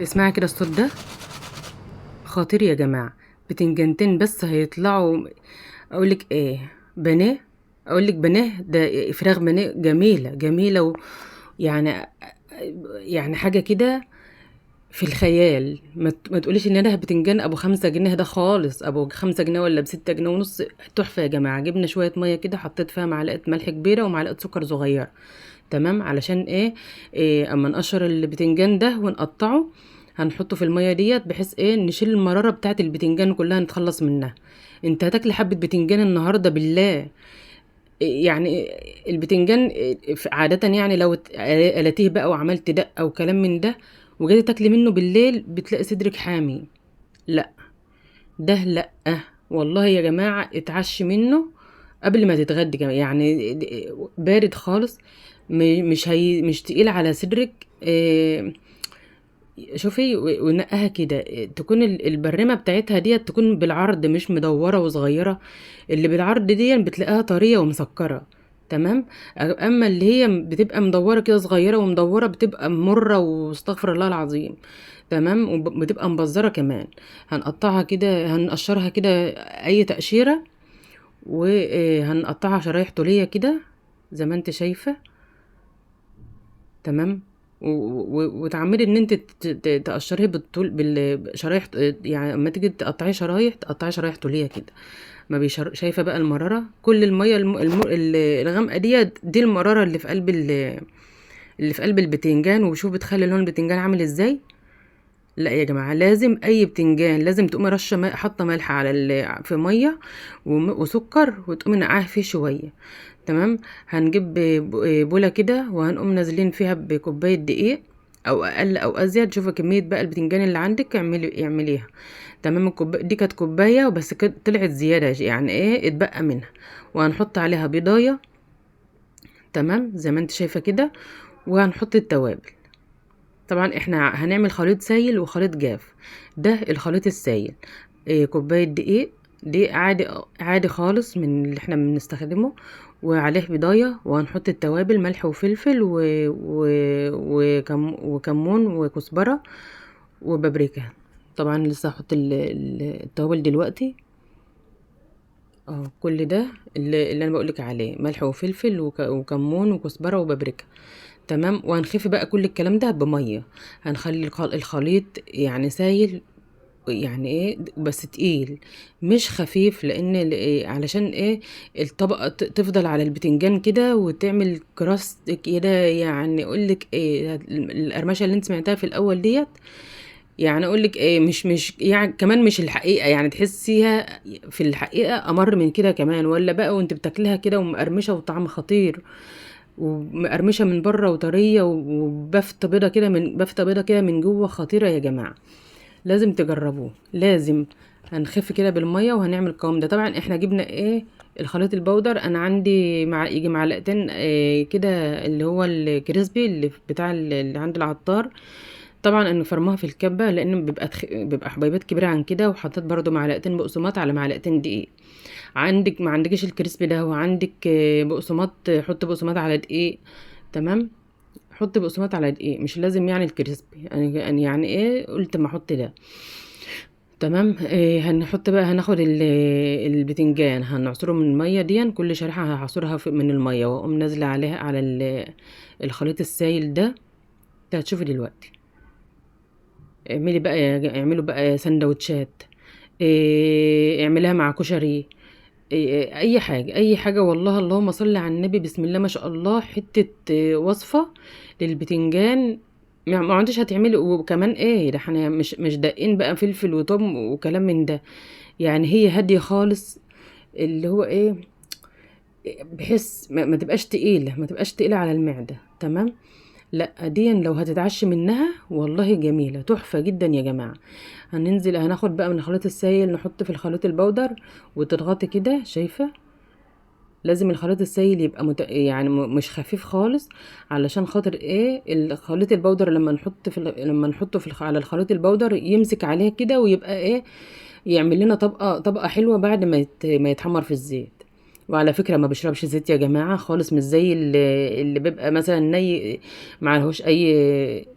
اسمعي كده الصوت ده خطير يا جماعة. بتنجانتين بس هيطلعوا، اقولك ايه، بانيه، اقولك بانيه ده فراخ بانيه جميلة جميلة، ويعني يعني حاجة كده في الخيال. ما تقوليش ان انا بتنجان ابو 5 جنيه ده خالص، ابو 5 جنيه ولا ب6 جنيه ونص. تحفة يا جماعة. جبنا شوية مية كده، حطيت فيها معلقة ملح كبيرة ومعلقة سكر صغيرة، تمام؟ علشان ايه؟ اما نقشر البتنجان ده ونقطعه هنحطه في المية ديت، بحيث ايه؟ نشيل المرارة بتاعت البتنجان كلها، نتخلص منها. انت هتاكل حبة بتنجان النهاردة بالله. يعني البتنجان عادة يعني لو قلتيه بقى وعملت دقة وكلام من ده وجيتي تاكلي منه بالليل بتلاقي صدرك حامي. لا ده لا والله يا جماعة، اتعشي منه قبل ما تتغدي كمان، يعني بارد خالص، مش هي مش تقيل على صدرك. إيه، شوفي ونقها كده، تكون البرمة بتاعتها ديت تكون بالعرض، مش مدورة وصغيرة. اللي بالعرض دي بتلاقيها طرية ومسكرة، تمام؟ اما اللي هي بتبقى مدورة كده صغيرة ومدورة بتبقى مرة، واستغفر الله العظيم، تمام؟ وبتبقى مبزرة كمان. هنقطعها كده، هنقشرها كده اي تقشيرة، وهنقطعها شرايح طولية كده زي ما انت شايفة، تمام؟ وتعمدي ان انت تقشريه بالطول بالشرايح، يعني اما تيجي تقطعي شرايح تقطعي شرايح طوليه كده. ما بيشر... شايفه بقى المرارة، كل المية الغامقه ديت دي المرارة اللي في قلب اللي في قلب البتنجان. وشوف بتخلي لون البتنجان عامل ازاي. لا يا جماعة، لازم اي بتنجان لازم تقومي رشه ماء، حاطه ملح على في مية وسكر، وتقومي نقعاه فيه شوية، تمام؟ هنجيب بوله كده وهنقوم نازلين فيها بكوبايه دقيق او اقل او ازيد، شوفي كمية بقى البتنجان اللي عندك اعمليها، تمام؟ دي كانت كوباية وبس كده، طلعت زيادة يعني ايه اتبقى منها. وهنحط عليها بيضايه، تمام؟ زي ما انت شايفه كده. وهنحط التوابل. طبعا احنا هنعمل خليط سايل وخليط جاف. ده الخليط السايل، كوباية دقيق، دقيق عادي، عادي خالص من اللي احنا بنستخدمه، وعليه بيضايه، وهنحط التوابل ملح وفلفل وكمون وكزبره وبابريكا. طبعا لسه هحط التوابل دلوقتي. كل ده اللي انا بقولك عليه، ملح وفلفل وكمون وكزبره وبابريكا، تمام؟ وهنخف بقى كل الكلام ده بميه، هنخلي الخليط يعني سايل، يعني ايه بس تقيل مش خفيف، لان إيه، علشان ايه الطبقة تفضل على البتنجان كده وتعمل كراست كده. يعني اقولك ايه، القرمشه اللي انت سمعتها في الاول ديت، يعني اقولك ايه، مش مش يعني كمان مش الحقيقة، يعني تحسيها في الحقيقة امر من كده كمان ولا بقى، وانت بتاكلها كده ومقرمشه وطعم خطير، ومقرمشه من بره وطريه وبفته بيضة كده، من بفته بيضة كده من جوه، خطيرة يا جماعة. لازم تجربوه، لازم. هنخف كده بالمية وهنعمل القوام ده. طبعا احنا جبنا ايه الخليط البودر، انا عندي مع يجي معلقتين إيه كده اللي هو الكريسبي اللي بتاع اللي عند العطار. طبعا انا فرماها في الكبه لان بيبقى حبيبات كبيرة عن كده، وحطيت برده معلقتين بقسماط على معلقتين دقيق. عندك ما عندكش الكريسبي ده وعندك بقسماط، حط بقسماط على دقيق، تمام؟ حط بقسماط على دقيق، مش لازم يعني الكريسبي. انا يعني ايه قلت ما احط ده، تمام؟ هنحط بقى، هناخد البتنجان هنعصره من المية دي، كل شريحة هعصرها من المية، واقوم نازله عليها على الخليط السايل ده. انت هتشوفي دلوقتي. اعملي بقى يا اعملوا بقى سندوتشات، اعمليها مع كشري، اي حاجة، اي حاجة والله. اللهم صل على النبي، بسم الله ما شاء الله. حتة، وصفه للبتنجان ما عندش هتعملي. وكمان ايه ده، احنا مش دقين بقى فلفل وتوم وكلام من ده، يعني هي هادية خالص، اللي هو ايه، بحس ما تبقاش تقيلة، ما تبقاش تقيلة على المعدة، تمام؟ لا دي لو هتتعشي منها والله جميلة تحفة جدا يا جماعة. هناخد بقى من الخليط السايل نحط في الخليط البودر وتضغطي كده، شايفه؟ لازم الخليط السايل يبقى يعني مش خفيف خالص، علشان خاطر ايه الخليط البودر لما نحط في لما نحطه في على الخليط البودر يمسك عليه كده ويبقى ايه، يعمل لنا طبقه حلوة بعد ما يتحمر في الزيت. وعلى فكرة ما بيشربش زيت يا جماعة خالص، مش زي اللي بيبقى مثلا ني ما عليهوش اي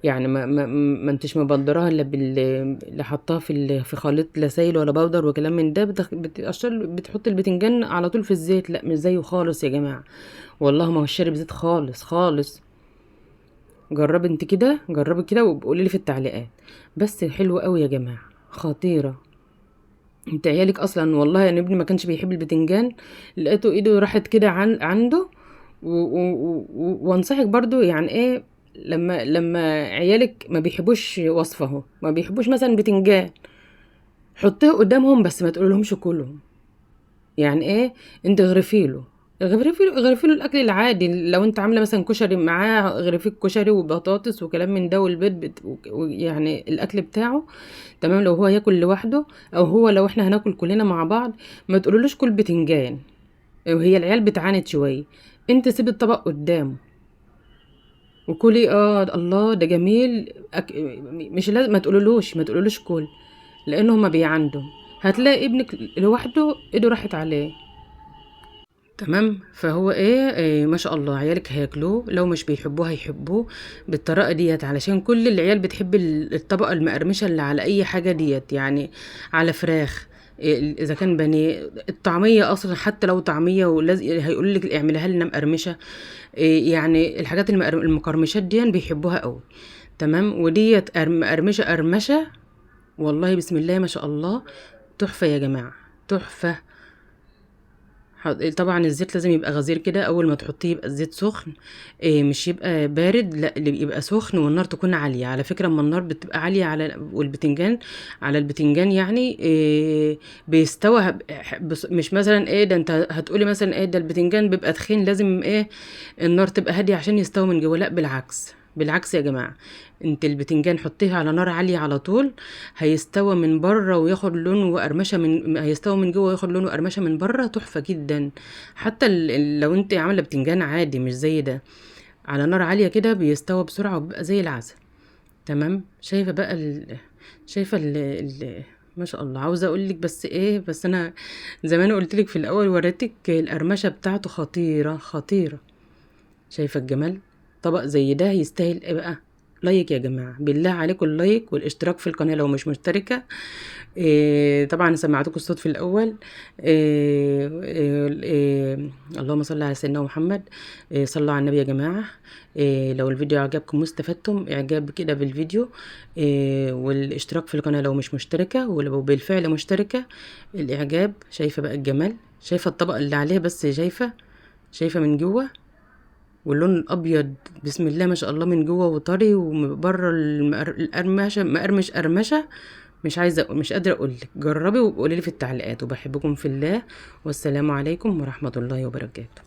يعني ما انتش مبدراها الا اللي حطاها في خليط لا سايل ولا بودر وكلام من ده، بتقشر، بتحط البتنجان على طول في الزيت. لا مش زيه خالص يا جماعة، والله ما هو شارب زيت خالص خالص. جربي انت كده، جربي كده وقولي لي في التعليقات. بس حلو قوي يا جماعة، خطيرة. انت عيالك اصلا والله انا ابني ما كانش بيحب البتنجان، لقيته ايده راحت كده عنده. وانصحك برضو يعني ايه، لما عيالك ما بيحبوش وصفه، اهو ما بيحبوش مثلا بتنجان، حطيه قدامهم بس ما تقولهمش كلهم. يعني ايه، انت اغرفي له، اغرفي له الاكل العادي. لو انت عامله مثلا كشري معاه، اغرفي الكشري وبطاطس وكلام من ده، والبيض يعني الاكل بتاعه تمام. لو هو ياكل لوحده، او هو لو احنا هناكل كلنا مع بعض، ما تقولولوش كل بتنجان، وهي العيال بتعاند شوية. انت سيبي الطبق قدامه وكلي. الله ده جميل. مش لازم، ما تقولولوش كل، لان هما بيعندوا. هتلاقي ابنك لوحده ايده راحت عليه. تمام. فهو إيه ما شاء الله عيالك هياكلوه، لو مش بيحبوه هيحبوه بالطريقة ديت، علشان كل العيال بتحب الطبقة المقرمشه اللي على اي حاجة ديت، يعني على فراخ، اذا كان بانيه، الطعمية اصلا حتى لو طعميه هيقول لك اعملها لنا مقرمشه، يعني الحاجات المقرمشات دي بيحبوها قوي. تمام. وديت مقرمشه قرمشه والله، بسم الله ما شاء الله، تحفة يا جماعة، تحفة. طبعا الزيت لازم يبقى غزير كده، اول ما تحطيه يبقى الزيت سخن، مش يبقى بارد، لا اللي بيبقى سخن، والنار تكون عالية. على فكرة اما النار بتبقى عالية على والبتنجان، على البتنجان يعني، بيستوى مش مثلا ايه ده، انت هتقولي مثلا ايه ده البتنجان بيبقى تخين لازم ايه النار تبقى هادية عشان يستوي من جوه، لا بالعكس، بالعكس يا جماعة، انت البتنجان حطيه على نار عالية على طول، هيستوى من بره وياخد لون وقرمشه من، هيستوى من جوه وياخد لون وقرمشه من بره، تحفة جدا. حتى لو انت عامله بتنجان عادي مش زي ده، على نار عالية كده بيستوى بسرعة وبيبقى زي العسل. تمام. شايفه بقى شايفه ما شاء الله. عاوزه اقول لك بس ايه، بس انا زي ما انا قلت لك في الاول وريتك القرمشه بتاعته خطيرة خطيرة. شايفه الجمال؟ طبق زي ده يستاهل ايه بقى؟ like يا جماعة، بالله عليكم ال like والاشتراك في القناة لو مش مشتركة. طبعا سمعتكم الصوت في الاول. اللهم صل على سيدنا محمد. صلوا على النبي يا جماعة. لو الفيديو عجبكم واستفدتم، اعجاب كده بالفيديو، والاشتراك في القناة لو مش مشتركة، ولو بالفعل مشتركة الاعجاب. شايفه بقى الجمال؟ شايفه الطبق اللي عليه بس، شايفه من جوه، واللون الابيض بسم الله ما شاء الله من جوه وطري، وبره القرمشه مقرمش قرمشه. مش قادرة اقول لك، جربي وقولي لي في التعليقات. وبحبكم في الله، والسلام عليكم ورحمة الله وبركاته.